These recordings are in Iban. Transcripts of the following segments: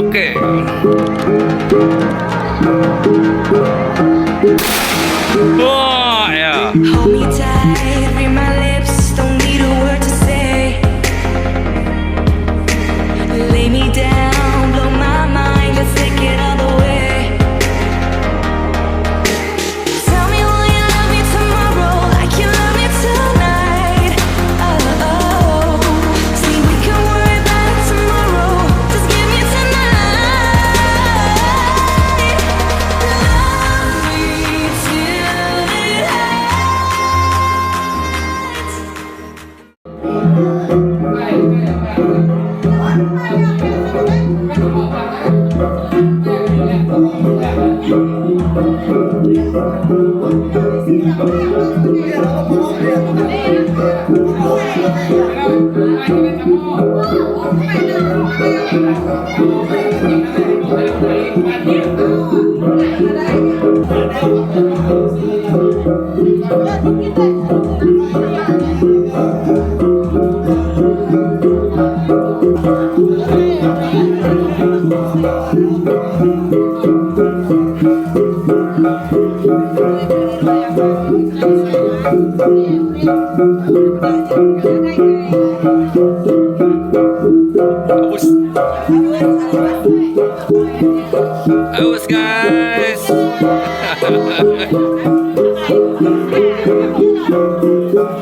Okey. Wah, ya. Hold me tight, read my lips, don't need a word to say. Lay me down, blow my mind, let's take it all the way. Tell me will you love me tomorrow, like you love me tonight? Oh, oh. See, we can worry about it tomorrow. Just give me tonight. Love me till it hurts. Aus. Aus guys.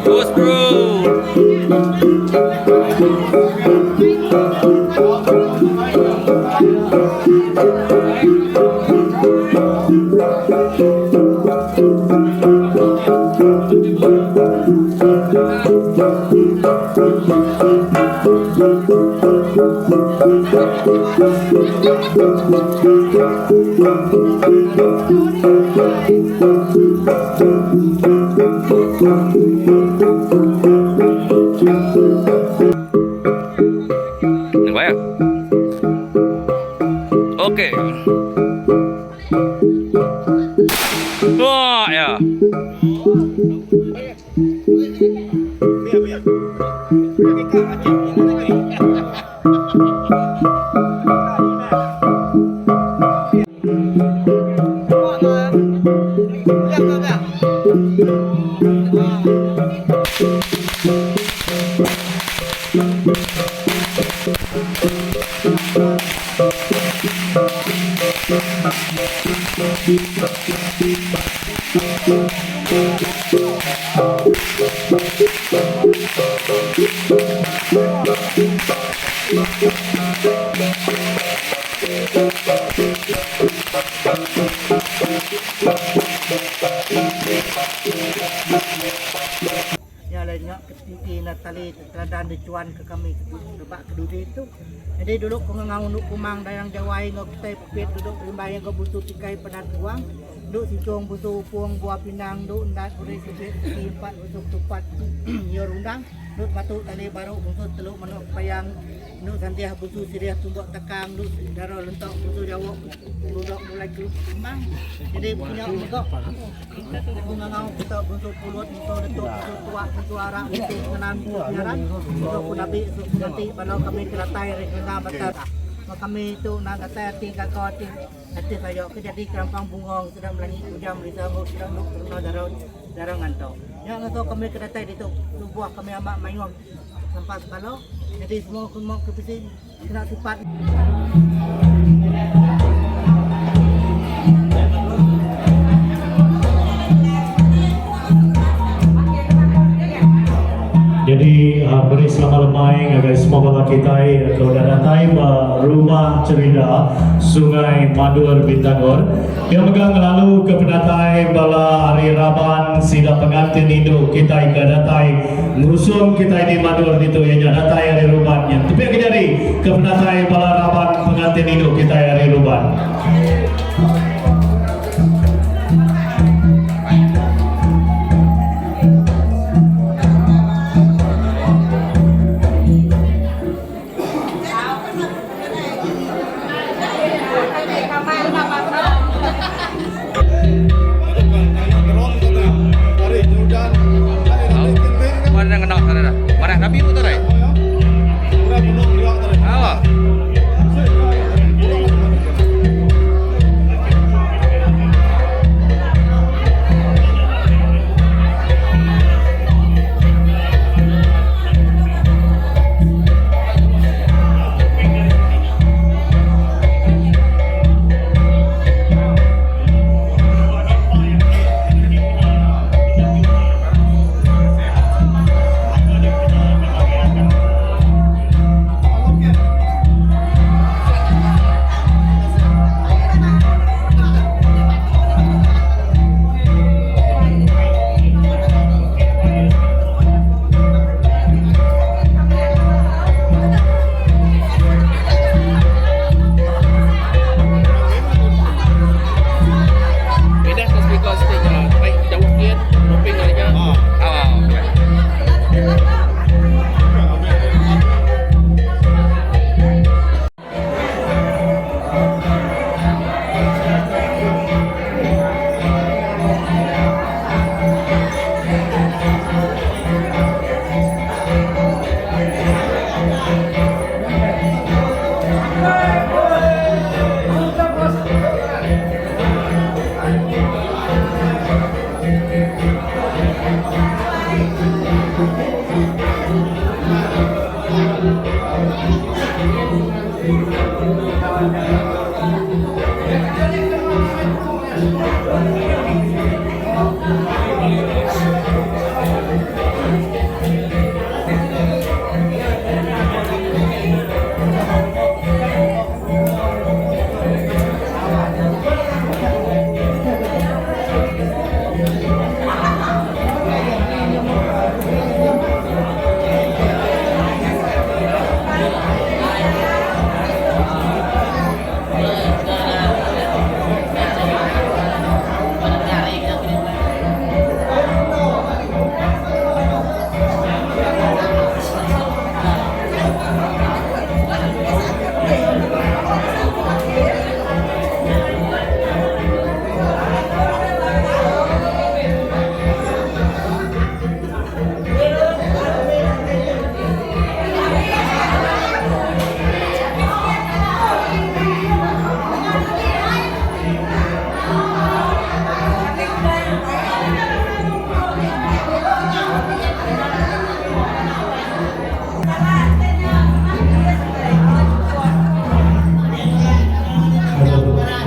Aus bro. Nampak ya? Okey. Wah, ya. Nya alai nya ke titi enda tali teladan dichuan ke kami rebak ke dudi tu. Nyadi dulu ku ngangau enu kumang dayang jawai enggau kitai pepit duduk berimbai enggau bunsu tikai penan tuang endu sichong bunsu upung buah pinang endu endat uri sibit segi empat bunsu ketupat nyiur undang endu tematu tali baru bunsu telu manuk kepayang Endu Santiah Bunsu Siriah Tumbuk Tekang Endu Dara Lentok Bunsu Jawok Lunok Mulai Kelup Kumbang. Jadi punya mega aku ngangau kita bunsu pulut bunsu letup bunsu tuak bunsu arak bunsu pengenan bunsu penyaran bunsu punabi bunsu penganti bala kami ke datai ari Kerenga Batar. Kami tu nak datai ati gaga ati ati sayo ke jadi kerampang bungong sida melanyi ujang melisa enggau sida endu kerena dara dara ngantok. Nya ngasuh kami ke datai ditu tubuh kami amat mayuh. Sampai sebalo, jadi semua ke mau ke bisi kena sipat. Jadi uh, beri selamat lemai ngagai semua bala kitai ke udah datai ba Rumah Cerida Sungai Madur Bintangor. Pia mega ngelalu ke penatai bala ari raban sida pengantin indu kitai ke datai ngusung kitai di Madur ditu iya nya datai ari Ruban nya. Tepik ke nyadi ke penatai bala raban pengantin indu kitai ari Ruban. Mana ngena sana dah. Mana nabi tu tarai. Ah.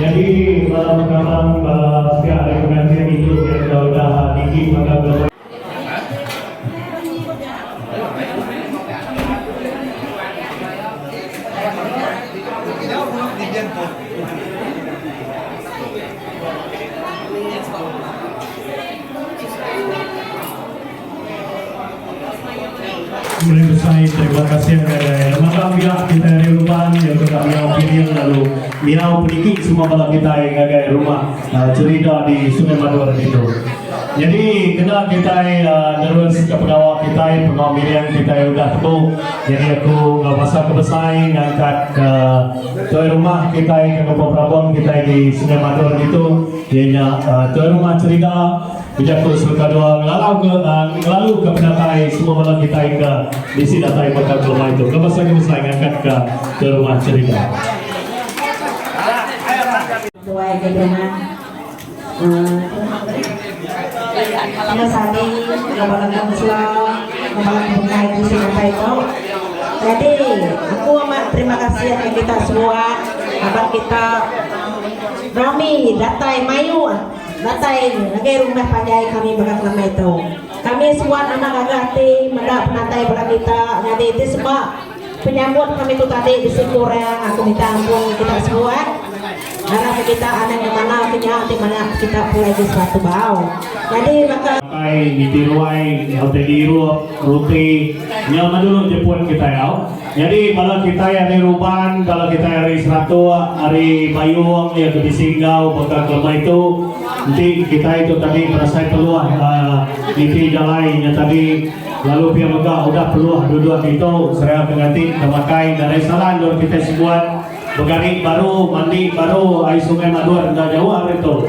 Jadi bala pengabang bala sepiak ari pengantin itu ke udah niki mega belumai. Meri besai terima kasih ngagai Mata Biak kitai ari Ruban iya ke ka miau piring lalu miau peniki semua bala kitai ngagai rumah Cherida di Sungai Mador ditu. Nyadi kena kitai nerus ke pengawa kitai pengawa miring kitai udah tembu nyadi aku enggau basa ke besai ngangkat ke tuai rumah kitai ke ngepa perabung kitai di Sungai Mador ditu iya nya tuai rumah Cherida. Bejaku sereta dua ngelalau ke ngelalu ke penatai semua bala kitai ke bisi datai baka kelemai tu. Ke basa ke besai ngangkat ke ke rumah cherita. Tuai ke rumah Nya sani enggau bala kaunselor enggau bala ke bukai ke bisi datai tu. Nyadi aku amat terima kasih ngagai kita semua laban kita rami datai mayuh. Datai ngagai rumah panjai kami baka kelamai tu. Kami sebuat amat gaga ati meda penatai bala kita nyadi ti sema penyambut kami tu tadi bisi kurang aku minta ampun kita sebuat. Ngarap ke kita anang ngemana ke nya ti mana kita pulai ke Seratu Bau. Nyadi baka. Makai niti ruai hotel diirup ruti nya mah dulu jepun kitai au. Nyadi bala kitai ari Ruban, bala kitai ari Seratok, ari Bayong iya ke bisi enggau baka kelemai tu enti kitai tu tadi berasai peluh uhh niti jalai nya tadi lalu pia mega udah peluh duduk ditu seraya ke nganti ke makai nadai salah endur kitai sebuat begari baru mandi baru ai Sungai Madur enda jauh ari tu.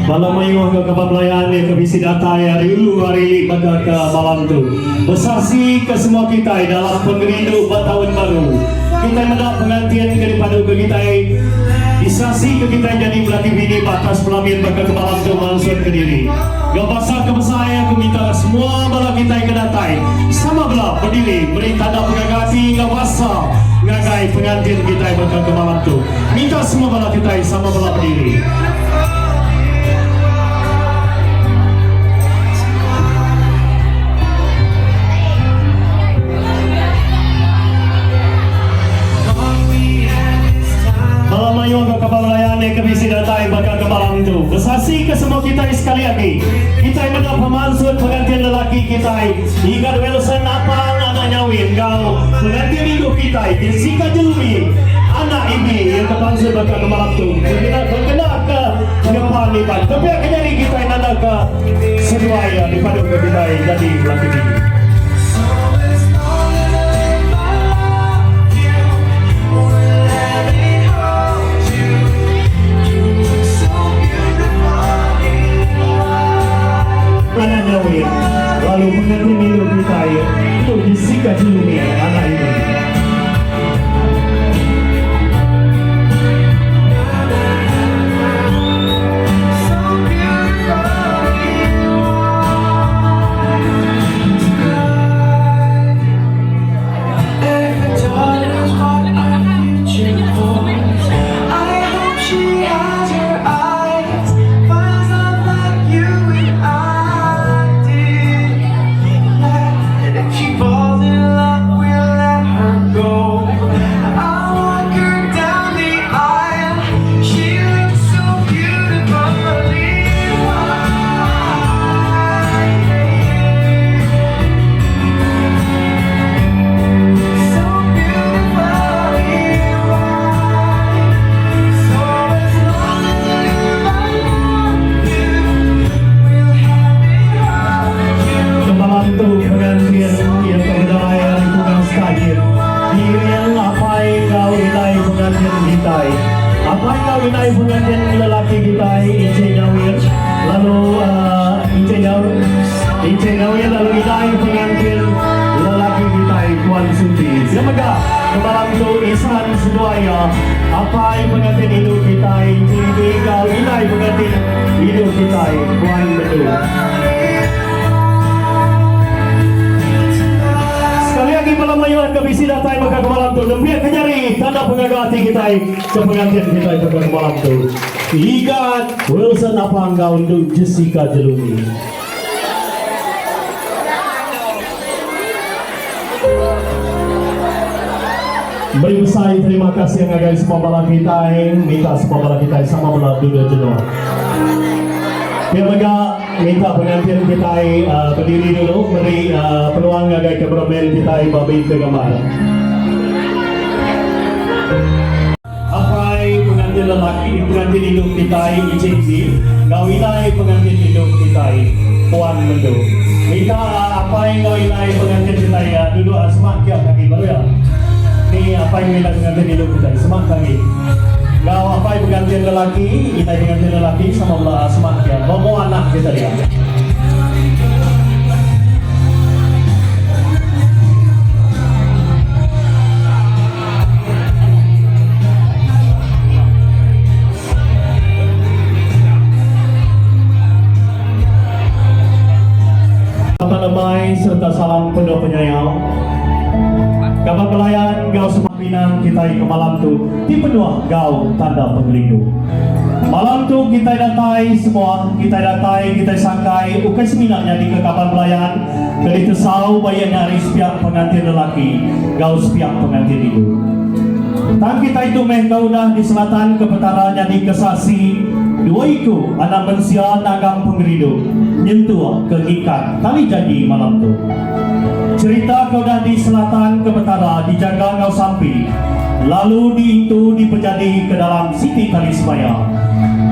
Bala mayuh enggau kaban belayan iya ke bisi datai ari ulu ari ili baka ke malam tu. Besaksi ke semua kitai dalam pengerindu ba taun baru. Kitai meda pengantin ke dipadu ke kitai disaksi ke kitai jadi belaki bini ba atas pelamin baka ke malam tu mansut kediri. Enggau basa ke besai aku minta semua bala kitai ke datai sama bela bediri meri tanda pengaga ati enggau basa ngagai pengantin kitai baka ke malam tu. Minta semua bala kitai sama bela bediri. Bala mayuh enggau kaban belayan ke bisi datai baka ke malam tu. Besasi ke semua kitai sekali agi. Kitai meda pemansut pengantin lelaki kitai Igat Wilson Apang anak Nyawin enggau pengantin indu kitai Jessica Jelumi. Anak ibi iya ke bansa baka ke malam tu kena kena ke ngepan iban. Tepia ke nyadi kitai nanda ke seduai iya dipadu ke kitai jadi laki bini. Anak Nyawir lalu pengantin indu kitai tu Jessica Jelumi anak ibi. Kemalam tu pengantin iya ke bedai ari Tukang Sekagit diiring apai enggau indai pengantin kitai. Apai enggau indai pengantin lelaki kitai Encik Nyawir lalu Encik Nyawir Encik Nyawir lalu indai pengantin lelaki kitai Tuan Suti. Pia mega kemalam tu isan seduai iya apai pengantin indu kitai Encik Ibi enggau indai pengantin indu kitai Puan Mendu. Sekali agi bala mayuh ke bisi datai baka ke malam tu nembiak ke nyari tanda pengaga ati kitai ke pengantin kitai baka ke malam tu. Igat Wilson Apang enggau Endu Jessica Jelumi. Meri besai terima kasih ngagai semua bala kitai, minta semua bala kitai sama bela duduk jenuh. Pia mega minta pengantin kitai uh, berdiri dulu meri uh, peluang ngagai cameraman kitai ba bingka gambar. Apai pengantin lelaki, pengantin indu kitai Encik Ji enggau indai pengantin indu kitai Puan Mendu. Minta apai enggau indai pengantin kitai duduk semak kiak kami baru ya. Ni apai enggau indai pengantin indu kitai semak kami. Enggau apai pengantin lelaki, indai pengantin lelaki sama bela semak kiak. Ba mua anak kita dia. Selamat lemai sereta salam penuh penyayau. Kaban belayan enggau semua pinang kitai ke malam tu ti penuh enggau tanda pengerindu. Malam tu kitai datai semua, kitai datai kitai sangkai ukai semina nyadika kaban belayan, Ke ditesau ba iya nya ari sepiak pengantin lelaki enggau sepiak pengantin indu. Tang kitai tu meh ke udah diselatan ke Petara nyadi ke saksi dua iku anak mensia nanggam pengerindu nyentuk ke ngikat tali janji malam tu. Cherita ke udah diselatan ke Petara dijaga enggau sampi lalu diintu dipejadi ke dalam siti tali semaya.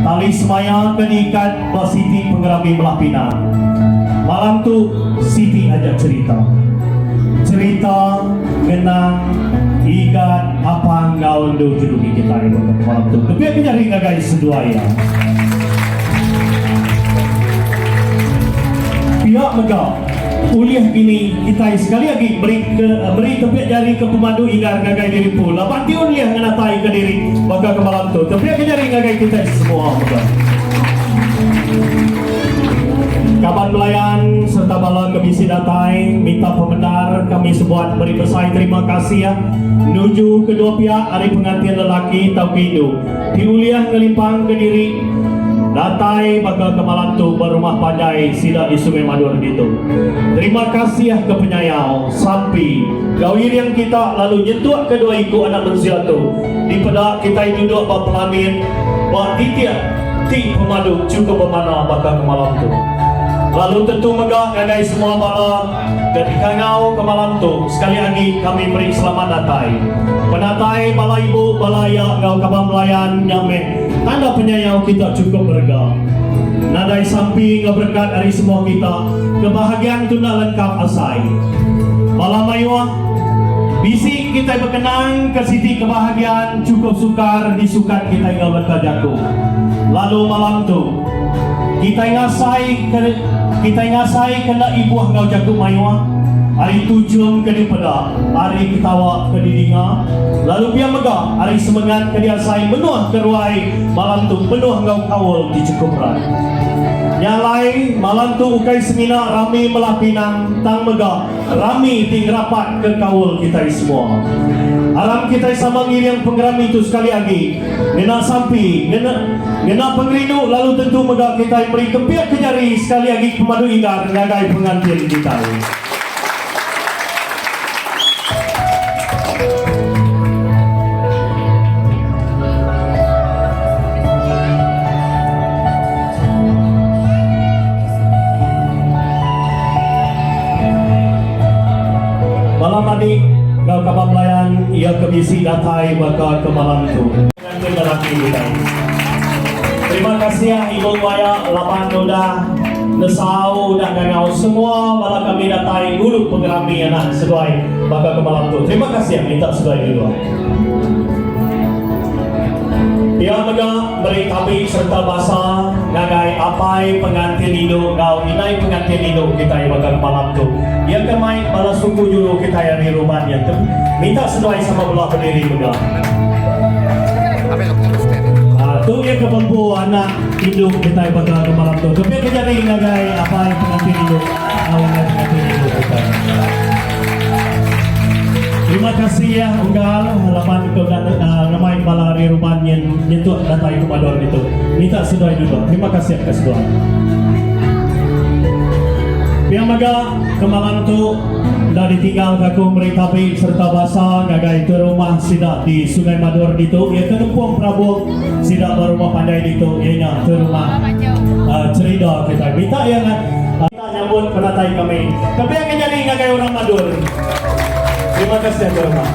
Tali semaya ke diikat Ba siti pengerami melah pinang. Malam tu siti aja cherita. Cherita ngenang Igat Apang enggau Endu Jerugi kitai ba malam tu. Kepia ke nyari ngagai seduai iya. Pia mega ulih bini kitai sekali agi meri ke meri tepik jari ke pemadu inggar ngagai diri empu laban ti ulih ngenatai ke diri baka ke malam tu. Tepik ke jari ngagai kitai semua mega. Kaban belayan sereta bala ke bisi datai minta pemendar kami sebuat meri besai terima kasih nuju kedua piak ari pengantin lelaki tauka indu ti ulih ngelimpangka diri datai baka ke malam tu ba rumah panjai sida di Sungai Madur ditu. Terima kasih ke penyayau, sampi, enggau iring kita lalu nyentuk kedua iku anak mensia tu dipeda kitai duduk ba pelamin ba titik ti pemadu chukup memanah baka ke malam tu. Lalu tentu mega ngagai semua bala ke dikangau ke malam tu sekali agi kami meri selamat datai. Penatai bala ibu, bala aya enggau kaban belayan nya meh tanda penyayau kita chukup berega. Nadai sampi enggau berekat ari semua kita, kebahagiaan tu enda lengkap asai. Bala mayuh, bisi kitai bekenang ke siti kebahagiaan chukup sukar disukat kitai enggau leka jaku. Lalu malam tu. Kitai ngasai ke kitai ngasai ke enda ibuh enggau jaku mayuh, ari tuchum ke dipeda, ari ketawa ke didinga, lalu pia mega ari semengat ke diasai menuh ke ruai malam tu penuh enggau kaul ti chukup rat. Nya alai, malam tu ukai semina rami melah pinang tang mega rami ti ngerapat ke kaul kitai semua. Aram kitai sama ngiring pengerami tu sekali agi ngena sampi, ngena ngena pengerindu lalu tentu mega kitai meri kempik ke jari sekali agi pemadu inggar ngagai pengantin kitai. Bala madik enggau kaban belayan iya ke bisi datai baka ke malam tu. Pengantin lelaki kitai. Terima kasih ibu waya laban udah nesau udah ngangau semua bala kami datai ngulu pengerami anak seduai baka ke malam tu. Terima kasih minta seduai duduk. Iya mega meri tabi sereta basa ngagai apai pengantin indu enggau indai pengantin indu kitai baka kemalam tu. Iya ke mai bala suku juru kitai ari rumah nya tu minta seduai sama bela bediri mega. Tu iya ke bempu anak indu kitai baka kemalam tu. Kepit ke jari ngagai apai pengantin indu enggau indai pengantin indu kitai. Terima kasih ya unggal laban ke udah ngemai bala ari rumah nyin nyentuk datai ke Mador ditu. Minta seduai duduk. Terima kasih ke seduai. Pia mega ke malam tu enda ditinggal ke aku meri tabi sereta basa ngagai tuai rumah sida di Sungai Mador ditu iya ke ngempung perabung sida ba rumah panjai ditu iya nya tuai rumah Cherida kitai. Minta iya Kita nyambut penatai kami. Kepia ke nyadi ngagai orang Madur. Terima kasih agai rumah.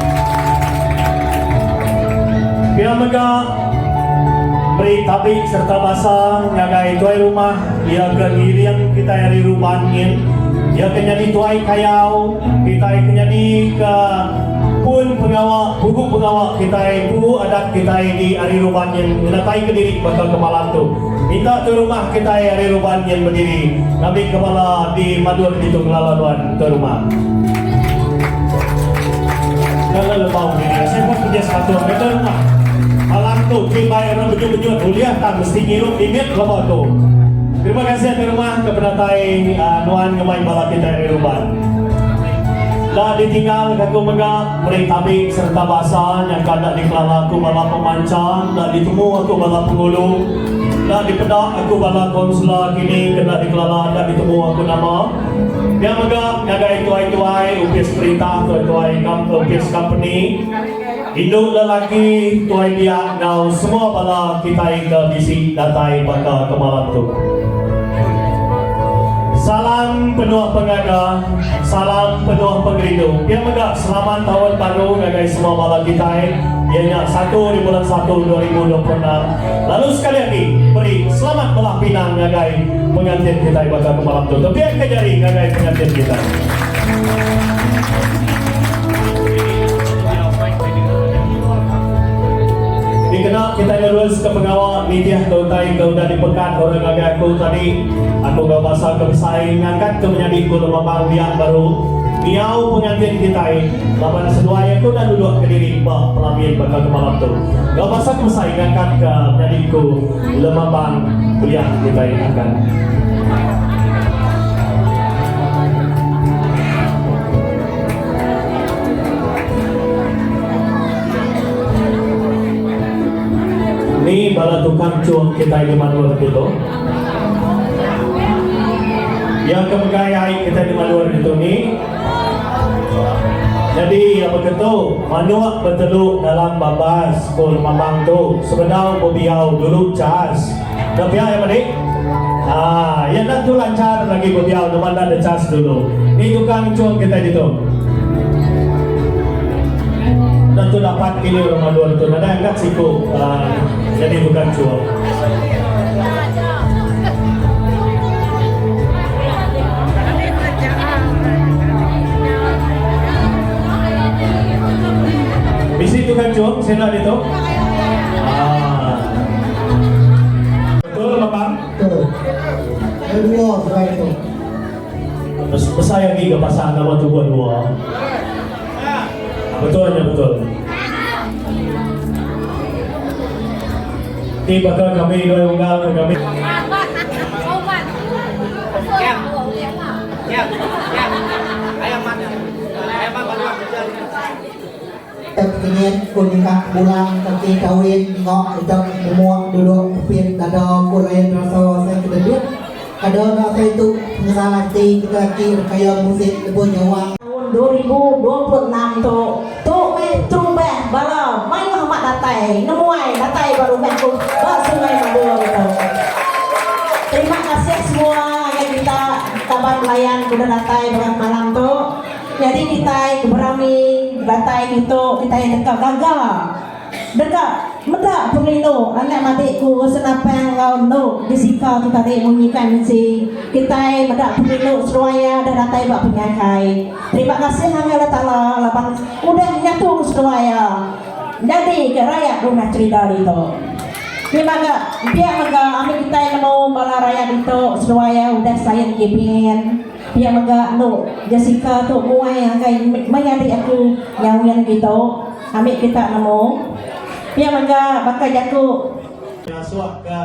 Pia mega meri tabi sereta basa ngagai tuai rumah iya ke ngiring kitai ari Ruban ngin. Iya ke nyadi tuai kayau kitai ke nyadi ke pun pengawa pugu pengawa kitai pugu adat kitai di ari Ruban nyin ngenatai ke diri baka ke malam tu. Minta ke rumah kitai ari Ruban nyin bediri ngambi ke bala di Madun ditu ngelala nuan ke rumah. Ngelala lembau diri asai pun pedis patung ke rumah. Malam tu ti bai orang benyut-benyut ulih tang mesti ngirup mimit pelaba tu. Terima kasih ke rumah ke penatai nuan ngemai bala kitai ari Ruban. Enda ditinggal ke aku mega. Meri tabi sereta basa nyangka enda dikelala aku bala pemancha, enda ditemu aku bala pengulu, enda dipeda aku bala konsla kini ke enda dikelala enda ditemu aku nama. Pia mega ngagai tuai-tuai opis perintah, tuai-tuai opis kompeni, indu lelaki, tuai biak enggau semua bala kitai ke bisi datai baka ke malam tu. Salam penuh pengaga, salam penuh pengerindu. Pia mega selamat taun baru ngagai semua bala kitai iya nya satu di bulan satu 2026. Lalu sekali agi meri selamat belah pinang ngagai pengantin kitai baka ke malam tu. Tepiak ke jari ngagai pengantin kitai. Dikena kitai neruska pengawa nitihka utai ke udah dipekat orang ngagai aku tadi, aku enggau basa ke besai ngangkatka menyadi ku lemambang biak baru miau pengantin kitai laban seduai aku udah duduk kediri ba pelamin baka ke malam tu. Enggau basa ke besai ngangkatka menyadi ku lemambang biak kitai angkat. Ni bala tukang chung kitai di Manur ditu? Iya ke megai ai kitai di Manur ditu ni? Nyadi iya beketu, manuk betelu dalam babas, ku Lemambang tu sebedau bebiau dulu cas. Enda pia iya madi? Ah, iya enda tu lancar lagi ku diau nama enda ada cas dulu. Ni tukang enchung kitai ditu. Enda tu dapat kini orang malu ditu. Nadai angkat siku ah, jadi tukang enchung. Bisi tukang enchung sida ditu? Ah. Betul Mapang? Betul. Ada dua sebai tu. Besai agi ke pasal nama tubuh dua. Betul nya betul. Ti baka kami dua unggal ke kami. Tekenyit ku nyengkak bulang kaki kawin ngok ijak gemuk duduk pepit dada ku lain rasa asai ke dedut kada enda asai tu pengesal ati kita aki rekaya musik lebuh nyawang. Taun 2026 tu, tu meh terubah bala mayuh amat datai nemuai datai ba rumah ku ba Sungai Mabur tu. Terima kasih semua ngagai kita kaban belayan ke udah datai ba malam tu. Nyadi kitai ke berami datai kitu kitai deka gaga deka meda pengerindu anak madik ku senapang enggau endu Jessica tu tadi munyi ka Nancy kitai meda pengerindu seduai iya dah datai ba penyangkai. Terima kasih ngagai Allah Taala laban udah nyatung seduai iya nyadi ke rayat rumah cherida ditu. Terima ga pia mega ami kitai nemu bala rayat ditu seduai iya udah sain KPN. Pia mega endu Jessica tu muai ngagai menyadi aku nyawin kitu ambi kita nemu. Pia mega baka jaku. Ngasuh ke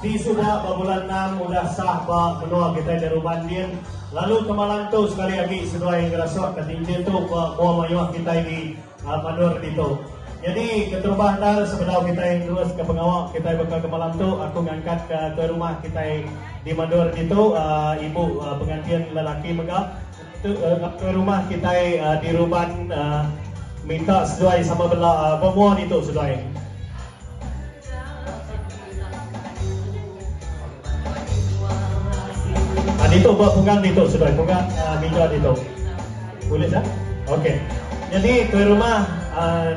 ti suba ba bulan enam udah sah ba menua kitai Jeruban din lalu ke malam tu sekali agi seduai ngerasuh ke tinchin tu ba mua mayuh kitai di Mandur ditu. Nyadi keterubah endar sebedau kitai nerus ke pengawa kitai baka ke malam tu aku ngangkat ke tuai rumah kitai di Mandur ditu ibu pengantin lelaki mega tuai rumah kitai di Ruban minta seduai sama bela bemua ditu seduai. Ditu ba punggang ditu seduai punggang mija ditu. Ulih dah? Okey. Nyadi tuai rumah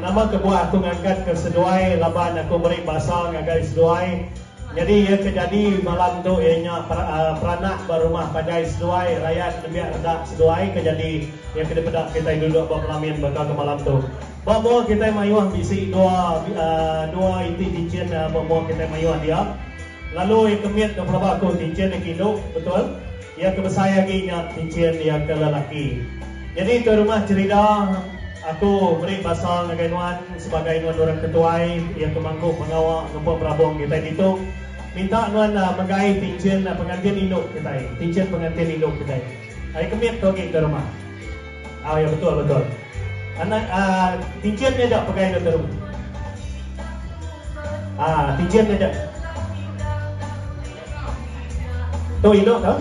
nama kebuah aku ngangkat ke seduai laban aku meri basa ngagai seduai. Nyadi iya ke jadi malam tu iya nya peranak ba rumah panjai seduai rayat nembiak redak seduai ke jadi iya ke dipeda kitai duduk ba pelamin baka ke malam tu. Ba mua kitai mayuh bisi dua dua iti tinchin ba mua kitai mayuh dia. Lalu iya ke mit tu pelaba aku tinchin iya ke indu betul. Iya ke besai agi nya tinchin iya ke lelaki. Nyadi tuai rumah cherida aku meri basa ngagai nuan sebagai nuan orang ke tuai iya ke mangku pengawa ngempung perabung kitai ditu. Minta nuan megai tinchin pengantin indu kitai, tinchin pengantin indu kitai. Ai ke mit tu agi tuai rumah. Au iya betul betul. Anak aaa tinchin nya aja pegai nuan tuai rumah. Aa tinchin nya aja. Tu indu tu.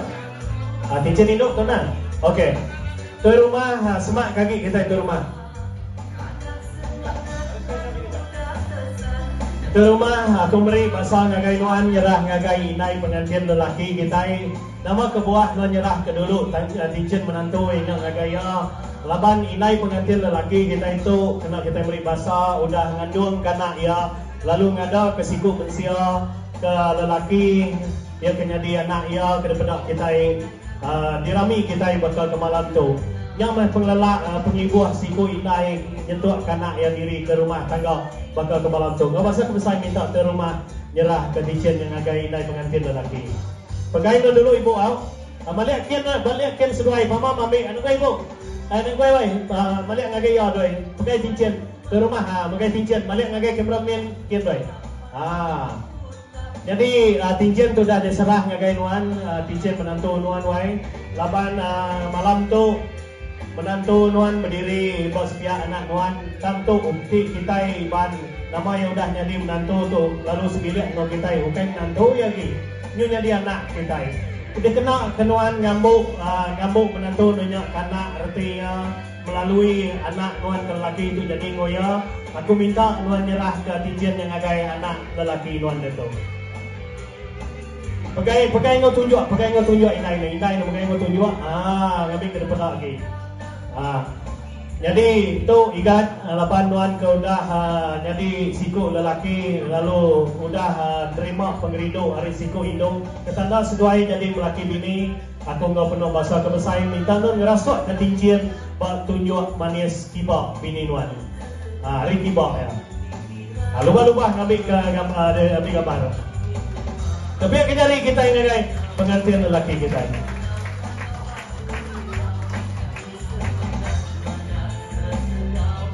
Ah tinchin indu tu nah. Okey. Tuai rumah ah, semak ke agi kitai tuai rumah. Tuai rumah aku meri basa ngagai nuan nyerah ngagai indai pengantin lelaki kitai. Nama kebuah nuan nyerah ke dulu tinchin menantu iya nya ngagai iya laban indai pengantin lelaki kitai tu kena kitai meri basa udah ngandung ke anak iya lalu ngada ke siku mensia Ke lelaki, iya ke nyadi anak iya ke dipeda kitai dirami kitai baka ke malam tu. Nya meh pengelelak pengibuh siku indai nyentuk ke anak iya diri ke rumah tangga baka ke malam tu. Enggau basa ke besai minta ke rumah nyerah ke tichin nya ngagai indai pengantin lelaki. Pegai enggau dulu ibu au. Malik kin balik kin seduai pama mambi anu gai ibu. Anu gai wai malik ngagai iya doi pegai tinchin ke rumah megai tinchin malik ngagai cameraman kin doi. Haa. Nyadi tinchin tu udah diserah ngagai nuan, tinchin menantu nuan wai. Laban malam tu menantu nuan bediri ba sepiak anak nuan tang tu enti kitai Iban nama iya udah nyadi menantu tu lalu sebilik enggau kitai ukai menantu iya agi nyu nyadi anak kitai. Dikena ke nuan ngambu ngambu menantu nuan nya ke anak reti iya. Melalui anak nuan ke lelaki tu jadi enggau iya, aku minta nuan nyerahka tinchin nya ngagai anak lelaki nuan diatu. Pegai pegai enggau tunjuk, pegai enggau tunjuk indai ne. Indai ne pegai enggau tunjuk. Haa ngambi ke dipeda agi. Haa. Nyadi tu Igat laban nuan ke udah nyadi siku lelaki lalu udah nerima pengerindu ari siku indu ke tanda seduai nyadi melaki bini, aku enggau penuh basa ke besai minta nuan ngerasuk ke tinchin ba tunjuk manis kiba bini nuan. Ari kiba iya. Lubah-lubah ngambi ke ambi gambar. Tebing ke jari kitai ngagai pengantin lelaki kitai.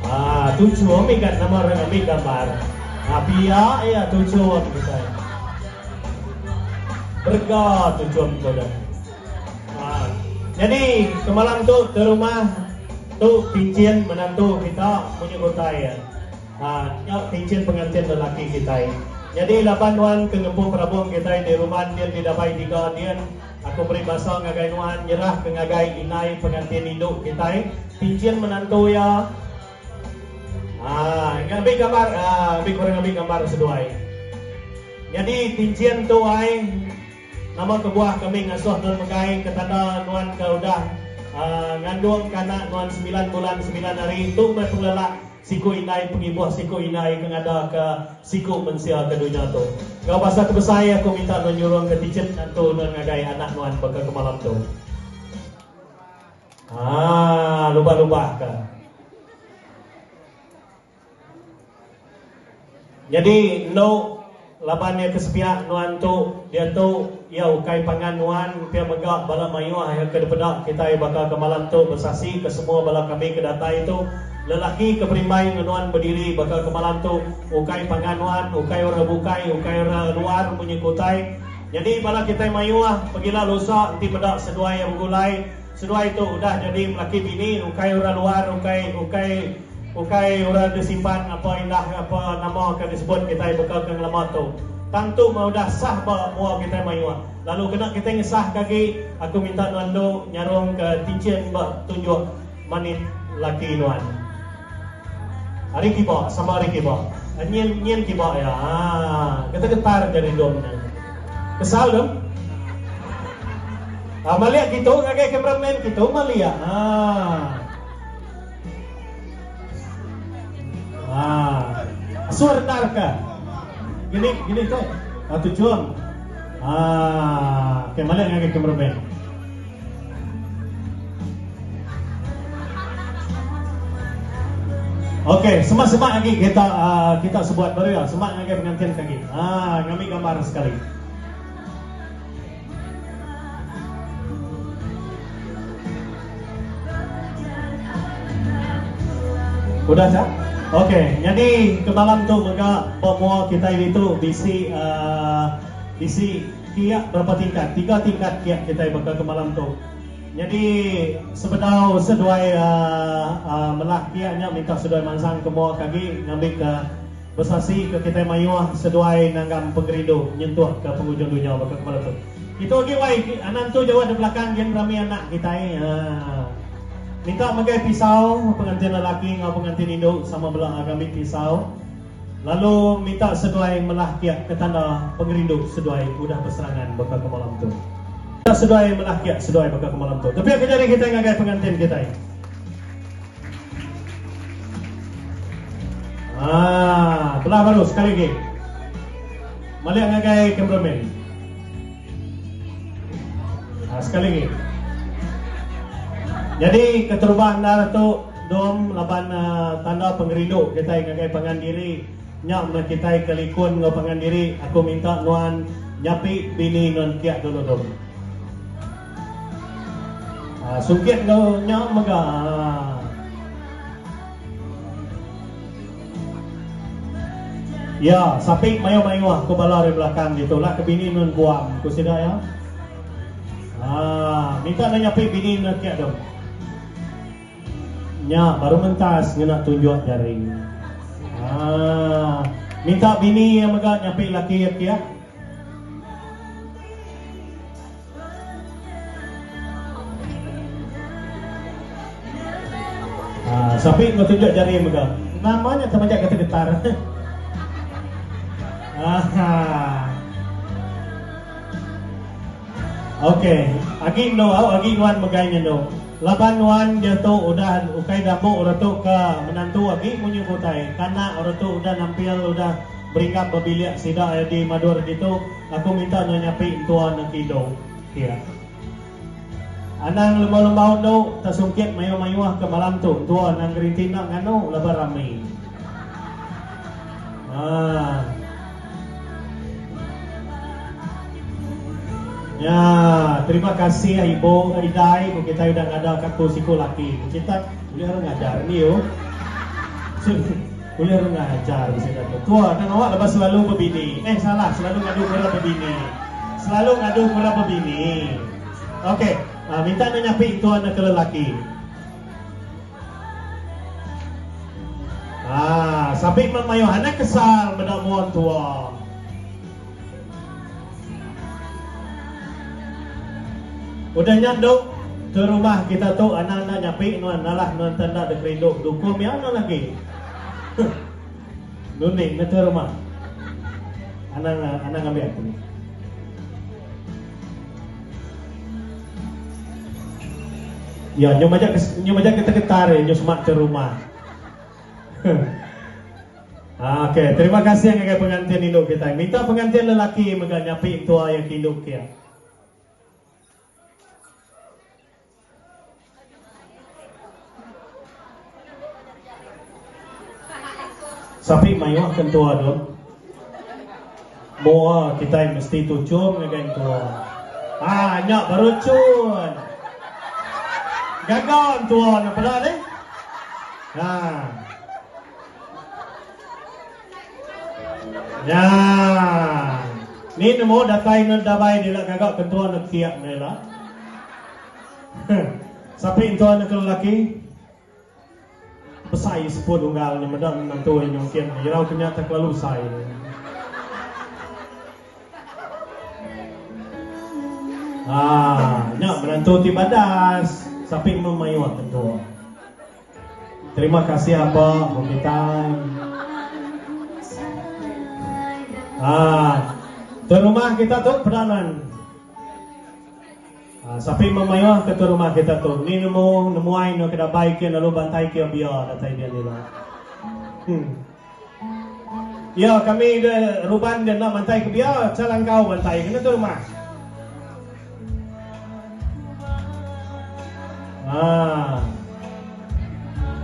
Ah, tuchu ambi kat nama orang ambi gambar. Ah, pia iya tuchu ambi kitai. Berega tuchu ambi tu. Ah, jadi semalam tu ke rumah tu tinchin menantu kita munyi utai ya. Ha, nya tinchin pengantin lelaki kitai. Nyadi laban nuan ke ngempu perabung kitai di rumah din di Dabai Tiga din, Aku meri basa ngagai nuan nyerah ke ngagai indai pengantin indu kitai tinchin menantu iya. Haa ngambi gambar haa ngambi korang ngambi gambar seduai. Nyadi tinchin tu ai nama kebuah kami ngasuh nuan megai ke tanda nuan ke udah haa ngandung ke anak nuan semilan bulan semilan hari tu meh pengelelak Siku indai pengibuh siku indai ke ngada ke siku mensia ke dunya tu. Enggau basa ke besai aku minta nuan nyurung ke ticit ngantu nuan ngagai anak nuan baka ke malam tu. Haa lubah-lubah ka. Nyadi endo laban iya ke sepiak nuan tu diatu iya ukai pangan nuan pia mega bala mayuh iya ke dipeda kitai baka ke malam tu besaksi ke semua bala kami ke datai tu lelaki ke berimbai enggau nuan bediri baka ke malam tu ukai pangan nuan ukai orang bukai ukai orang luar munyi ke utai nyadi bala kitai mayuh pegila lusa enti meda seduai iya begulai Seduai tu udah jadi melaki bini ukai orang luar ukai ukai ukai orang disimpan apa indah apa nama ke disebut kitai baka ke ngelama tu. Tang tu meh udah sah ba mua kitai mayuh. Lalu kena kitai ngesah ke agi aku minta nuan endu nyarung ke tinchin ba tunjuk manit laki nuan. Ari kiba sama ari kiba. Nyin nyin kiba iya. Haa getar getar jari dom nya. Kesal dom. Ha malik kitu ngagai cameraman kitu malik. Ha. Ha. Asuh rendar ka. Gini gini tu. Ha tujuan. Ha, okay, malik ngagai cameraman. Okey, semak-semak lagi kita uh, kita sebuat baru ya. Semak ngagai pengantin kaki. Ah, ngambil gambar sekali. Udah cak? Okey, jadi ke malam tu mega ba mua kitai ditu bisi uh, bisi kiak berapa tingkat? Tiga tingkat kiak kitai baka ke malam tu. Nyadi sebedau seduai uh, uh, melah kiak nya minta seduai mansang ke mua ke agi ngambika Besasi ke kitai mayuh seduai nanggam pengerindu nyentuk ke pengujung dunya baka kemara tu. Kitu agi wai anan tu jauh di belakang gin rami anak kitai haa. Minta megai pisau pengantin lelaki enggau pengantin indu sama bela ngambi pisau lalu minta seduai melah kiak ke tanda pengerindu seduai udah beserangan baka ke malam tu. Minta seduai melah kiak seduai baka ke malam tu. Tepik ke jari kitai ngagai pengantin kitai. Ah, belah baru sekali lagi. Malik ngagai cameraman. Ah, sekali lagi. Jadi keterubah endar tu dom laban uh, tanda pengerindu kitai ngagai pangan diri nya meh kitai ke likun enggau pangan diri aku minta nuan nyapi bini nuan kiak dulu dom. Ah, sungkit enggau nya mega. Ah. Ya, sapi mayuh-mayuh ku bala ari belakang ditu lah ke bini nun guam ku sida ya. Ah, minta enda nyapi bini nun kiak dong. Nya baru mentas ngena tunjuk jari. Ah, minta bini iya mega nyapi laki iya kiak. Ah, sapi enggau tunjuk jari mega. Nama nya temajak kata getar. Ah. Ok. Agi endu au agi nuan megai nya endu. Laban nuan diatu udah ukai dambu orang tu ke menantu agi munyi ku utai. Kanak orang tu udah nampil udah beringgap ba bilik sida iya di Madur ditu aku minta nuan nyapi entua ne ke indu. Kia. Anang lembau-lembau endu tesungkit mayuh-mayuh ke malam tu entua anang gerinti enda nganu laban rami. Haa. Nya, terima kasih ibu indai ku kitai udah ngada ka aku siku laki. Kita ulih orang ngajar ni yo. Ulih orang ngajar sida tu. Tua nang awak lepas selalu bebini. Eh salah, selalu ngadu kura bebini. Selalu ngadu kura bebini. Okey, uh, minta nanya nyapi tuan ke lelaki. Ah, sapi meh mayuh anak kesal meda mua entua. Udah nya endu ke rumah kita tu anang enda nyapi nuan nalah nuan te enda dikerindu dukum iya nuan agi. Huh. Nunding ne ke rumah. Anang anang ngambi ati. Ya, nyu majak nyu majak getar-getar ya, nyu semak ke rumah. Ah, okey, terima kasih ngagai pengantin indu kitai. Minta pengantin lelaki mega nyapi entua iya ke indu kia. Sapi mayuh ke entua tu. Mua kitai mesti tuchum ngagai entua. Ah, nya baru chun. Gaga entua ne peda deh. Ha. Nya. Ni nemu datai ne dabai dila gaga ke entua ne kiak ne ila. Sapi entua ne ke lelaki. Besai seput unggal nya meda menantu iya nyungkit nya. Irau ke nya tak kelalu besai. Ah, nya menantu ti badas. Sapi memayuh tentu. Terima kasih apa ku kitai. Ah, tu rumah kita tu pedanan. Ah, sapi memayuh ke tu rumah kita tu. Ni nemu nemuai no kena bai ke lalu bantai ke biar datai dia nila. Hmm. Ya, kami de ruban dia nak bantai ke biar, calangkau bantai kena tu rumah. Ah.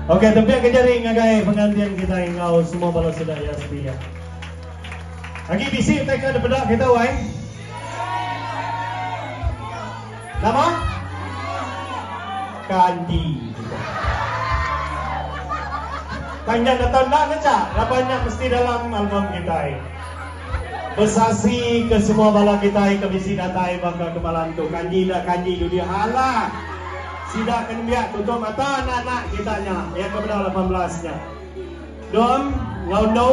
Okey, tepiak ke jari ngagai pengantin kita enggau semua bala sida ya sebilik. Agi bisi utai ke dipeda kita wai? Nama? Kandi. Tang nya datang enda ne cha, laban nya mesti dalam album kitai. Besasi ke semua bala kitai ke bisi datai baka ke malam tu. Kanji enda kanji dudi halah. Sida ke nembiak tutup mata anak-anak kita nya iya ke bedau 18 nya. Dom enggau endu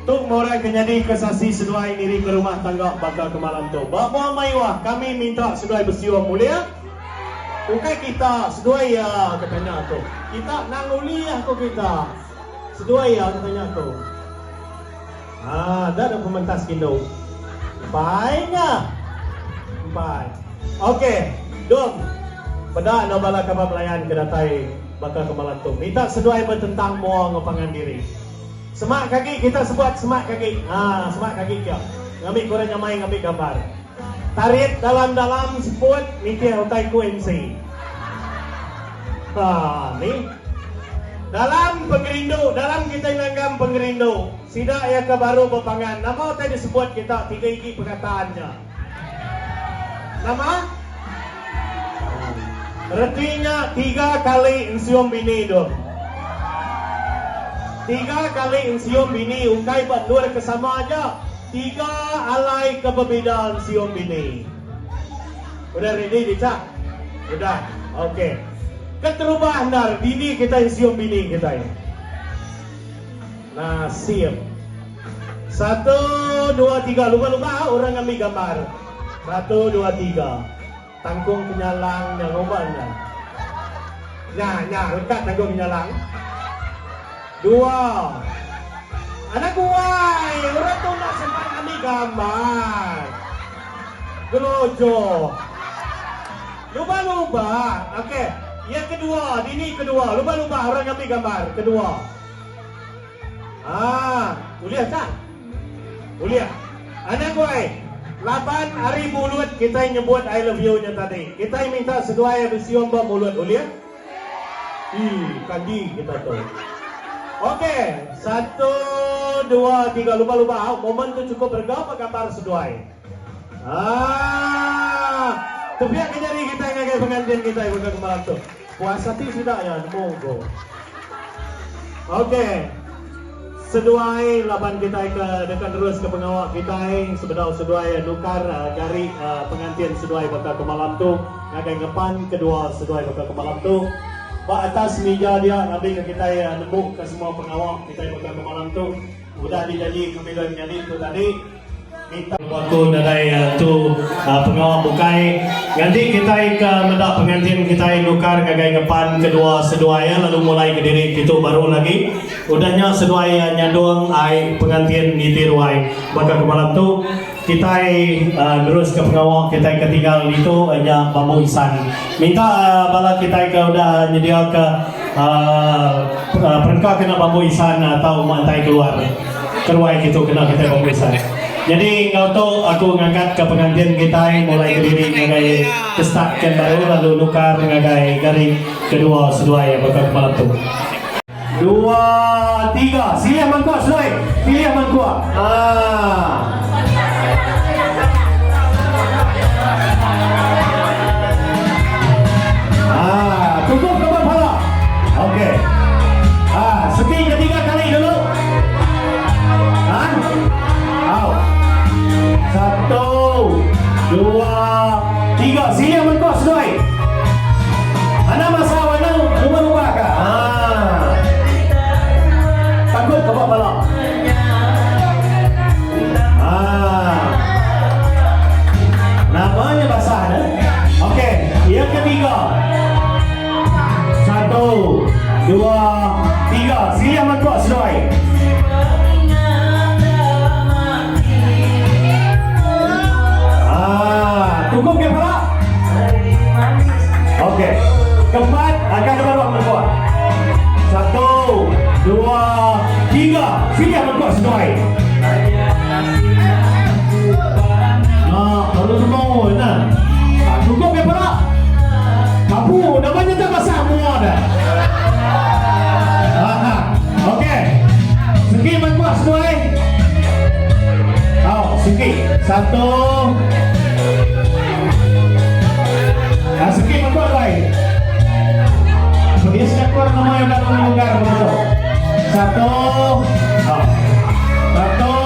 tu meh orang ke nyadi ke sasi seduai niri ke rumah tangga baka ke malam tu. Ba mua mayuh kami minta seduai besium ulih. Ukai kita seduai iya ke tanya tu. Kita nang ulih ku kita. Seduai iya ke tanya tu. Haa enda deh pementas kindu. Empai nya. Empai. Ok dom. Peda enggau bala kaban belayan ke datai baka ke malam tu. Minta seduai betentang mua enggau pangan diri. Semak ke agi kita sebuat semak ke agi. Haa semak ke agi kia. Ngambi ke orang nyamai ngambi gambar. Tarit dalam-dalam seput nitih utai ku MC. Haa ni. Dalam pengerindu, dalam kitai nanggam pengerindu, sida iya ke baru bepangan, nama utai disebut kita tiga igi perkataan nya? Nama? Reti nya tiga kali ensium bini dum. Tiga kali ensium bini ukai ba endur ke sama aja, tiga alai ke bebida ensium bini. Udah ready dicak? Udah. Ok. Keterubah endar dini kitai ensium bini kitai. Nasib. Satu, dua, tiga. Lubah-lubah orang ngambi gambar. Satu, dua, tiga. Tangkung kenyalang nya ngumba nya. Nya, nya, lekat tangkung kenyalang. Dua. Anak guai, orang tu enda sempat ngambi gambar. Gelojo. Luba-luba. Okey. Yang kedua, dini kedua. Luba-luba orang ngambi gambar kedua. Ah, ulih tak? Ulih. Anang guai. Laban ari mulut kitai nyebut I love you nya tadi. Kitai minta seduai besium ba mulut ulih? Ii, kandi kita tu. Okey, satu, dua, tiga. Luba-luba au. Momen tu cukup berega ba gambar seduai. Ah, tepiak ke jari kitai ngagai pengantin kitai baka ke malam tu. Puas ati sida iya nemu ko. Okey. Seduai laban kitai ke deka neruska pengawa kitai sebedau seduai nukar gari pengantin seduai baka ke malam tu ngagai ngepan kedua seduai baka ke malam tu. Ba atas mija dia ngambika kitai nembuka semua pengawa kitai baka ke malam tu udah dijanji kami doi menyadi tu tadi. Minta aku nadai entu pengawa bukai nganti kitai ke meda pengantin kitai nukar ngagai ngepan kedua seduai iya lalu mulai kediri kitu baru lagi. Udah nya seduai iya nyadung ai pengantin niti ruai. Baka ke malam tu kitai neruska pengawa kitai ke tinggal ditu nya Bambu Isan. Minta bala kitai ke udah nyediaka perengka kena Bambu Isan tau mantai keluar. Keruai kitu kena kitai beperisan. Nyadi enggau tu aku ngangkatka pengantin kitai mulai kediri ngagai ke start ken baru lalu nukar ngagai gari kedua seduai baka ke malam tu. Dua tiga silih mangkuk seduai silih mangkuk haa. Haa tukup ke ba pala. Okey. Haa seti ketiga kali dulu. Ha? Au. Satu, dua, tiga. Silih mengkuh seduai. Ana masa anu ubah-ubah ka. Ha. Takut ke ba pala. Ha. Namanya basah dah. Okey, yang ketiga. Satu, dua, tiga. Silih mangkuk seduai. Ah, tunggu ke pala. Okey. Keempat akan ada baru mangkuk. Satu, dua, tiga. Silih mangkuk seduai. Nah, baru semua nah. Ah, cukup ke pala. Apu, namanya tak basah mua dah. Aha. Okey. Segi mangkuk seduai. Oh, segi. Satu. Ah, segi mangkuk seduai. Pedis nyakor nama yang dah menunggar begitu. Satu. Oh. Satu.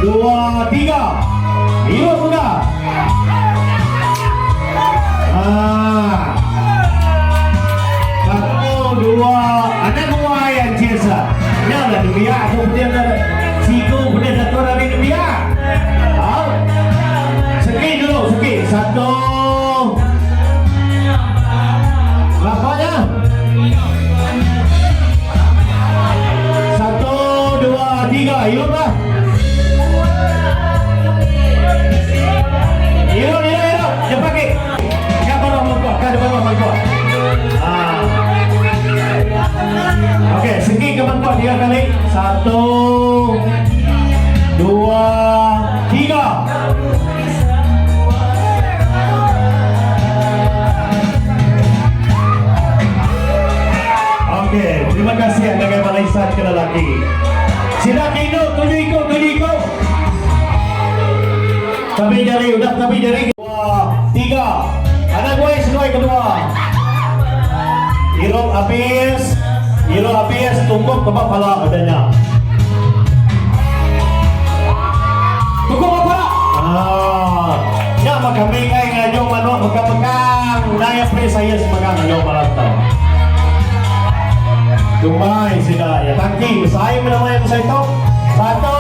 Dua, tiga. Hidup muda. Ah. Satu, dua, anak gua yang ciasa. Nya lah nembiak aku pedih dah. Siku pedih satu hari nembiak. Au. Segi dulu, segi. Satu. Berapa nya? Satu, dua, tiga. Hidup lah. Hidup, hidup, hidup. Cepat ki. Kat bawah mangkuk, kat bawah mangkuk. Ah. Okey, segi ke mangkuk tiga kali. Satu, dua, tiga. Okey, terima kasih ngagai bala isan ke lelaki. Sida ke indu tuju iku tuju iku. Tabi jari udah tabi jari. Dua, tiga. Anak guai seduai kedua. Irup abis, irup abis tungkup ke ba pala udah nya. Tungkup ba pala. Ah, nya mah kami ngai ngajung manuk mekang-mekang. Ndai apri saya semegang ngajung malam tu. Dumai sida ya tangki besai meh nama iya besai tu. Satu,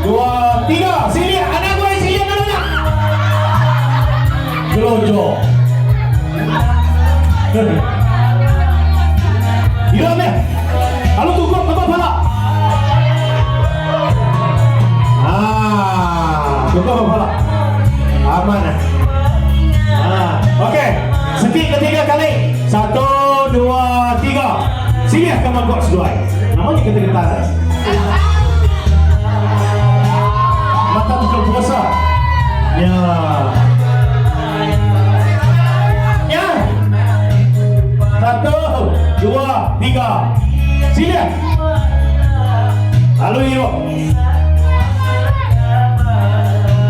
dua, tiga. Silik anak guai silik anak nya. Gelojo. Ira meh. Lalu tukup tempat pala. Ah, tukup pala. Aman ah. Ah, okey. Segi ketiga kali. Satu, dua, tiga. Sini akan mangkuk seduai. Nama ni kita getar. Eh? Mata bukan puasa. Ya. Ya. Satu, dua, tiga. Sini. Lalu yuk.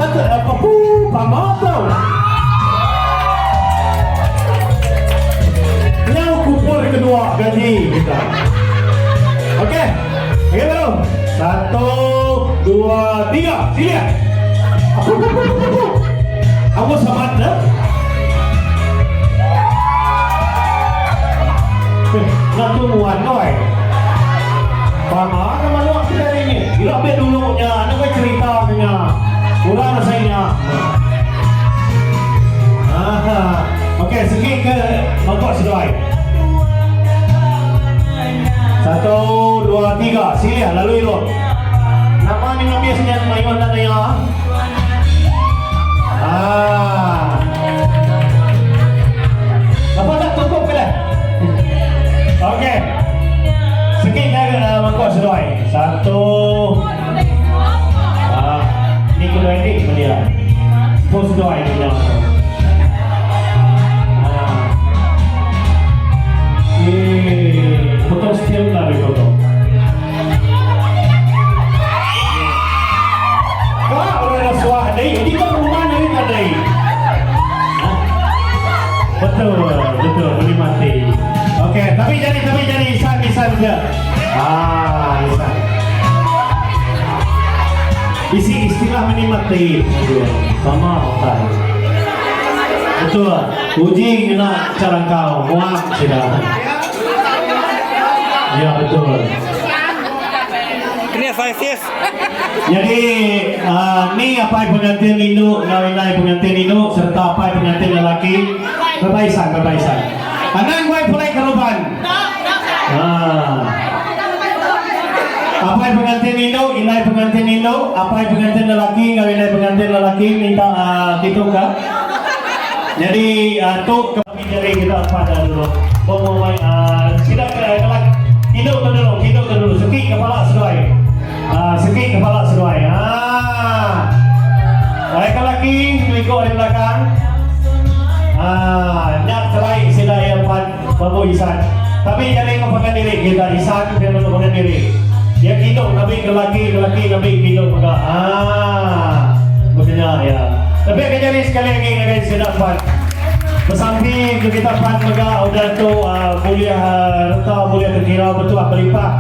Takut apa pu pamato. Nyau kupur kedua gaji kita. Okey. Okey belum? Satu, dua, tiga. Sini. Aku Aku sama dah. Nak tungguan kau. Pama nama luak kita ini. Gila be dulunya, anu kau cerita kenya. Kurang rasanya. Ah, okey, segi ke mangkuk seduai. Satu, dua, tiga. Sini ya, lalu ilok. Nama ni ngambil senyap mayuan dan ya. Ah. Apa tak cukup ke dah? Okey. Sikit ke mangkuk seduai. Satu. Ah, ni kedua ni mana dia? Pos seduai ni dah. Ah. Eh, potong setiap lah dia potong. Kau orang rasuah ni, ini kan rumah ni tadi. Betul, betul, boleh mati. Okey, tapi jadi, tapi jadi isan, isan je. Ah, isan. Isi istilah menikmati. Sama otai. Betul. Uji kena cara kau, muak sudah. Ya betul. Kena saya sis. Jadi ni apa pengantin induk, ngawinai pengantin induk serta apa pengantin lelaki berbaisan berbaisan. Anang gue pulai keruban. Ah. Apa pengantin induk, inai pengantin induk, apa pengantin lelaki, ngawinai pengantin lelaki minta gitu kah? Jadi tu kami jadi kita pada dulu. Pengumuman sidang ke kelak hidup tu dulu, hidup tu dulu. Seki kepala seduai. Seki kepala seduai. Ah. Mereka lelaki mengikut di belakang. Ah, nak selai sila yang pan babu isan. Tapi jangan ngomongkan diri kita isan dia ngomongkan diri. Dia hidup tapi lelaki lelaki tapi hidup juga. Ah, begini ya. Tapi akan jadi sekali lagi dengan sedap pan. Bersamping ke kita pan mega udah tu boleh reta boleh terkira betul apa lipat.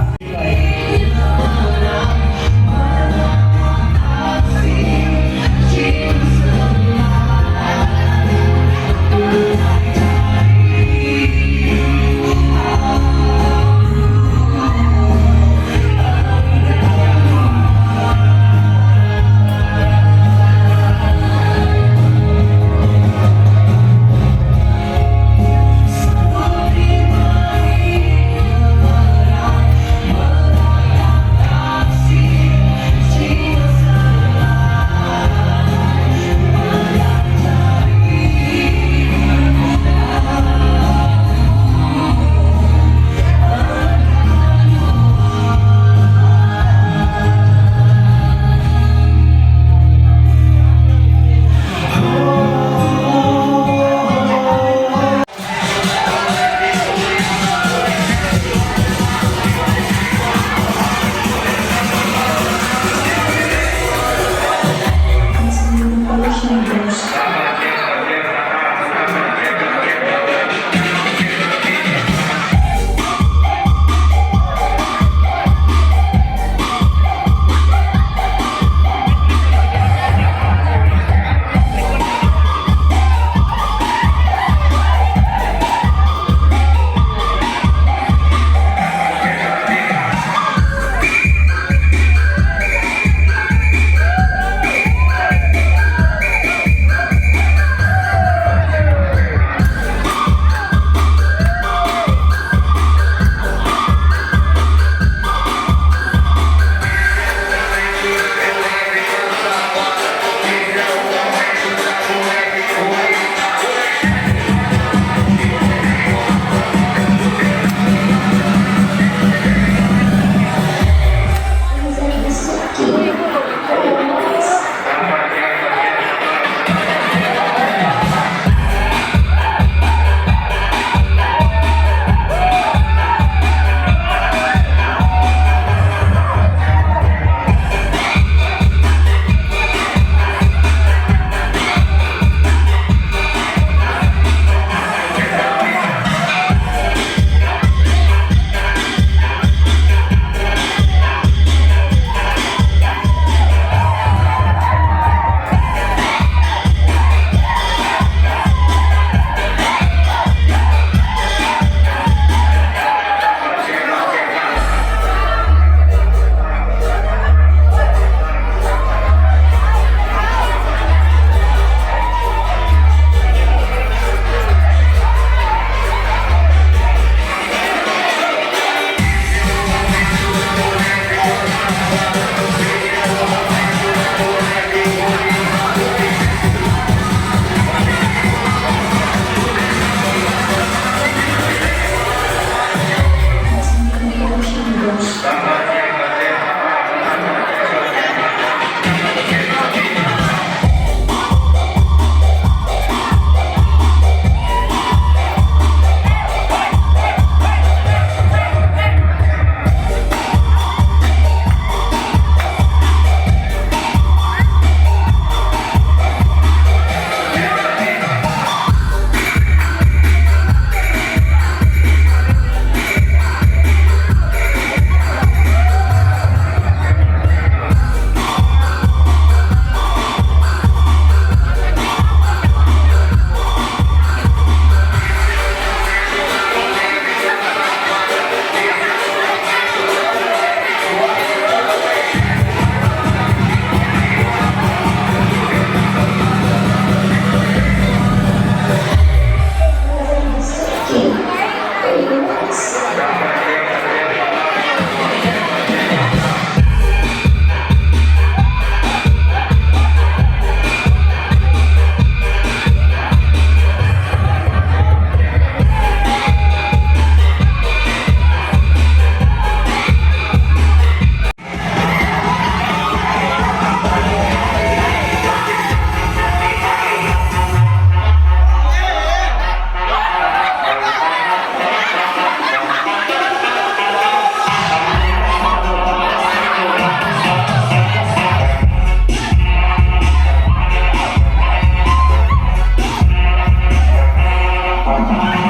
Bye.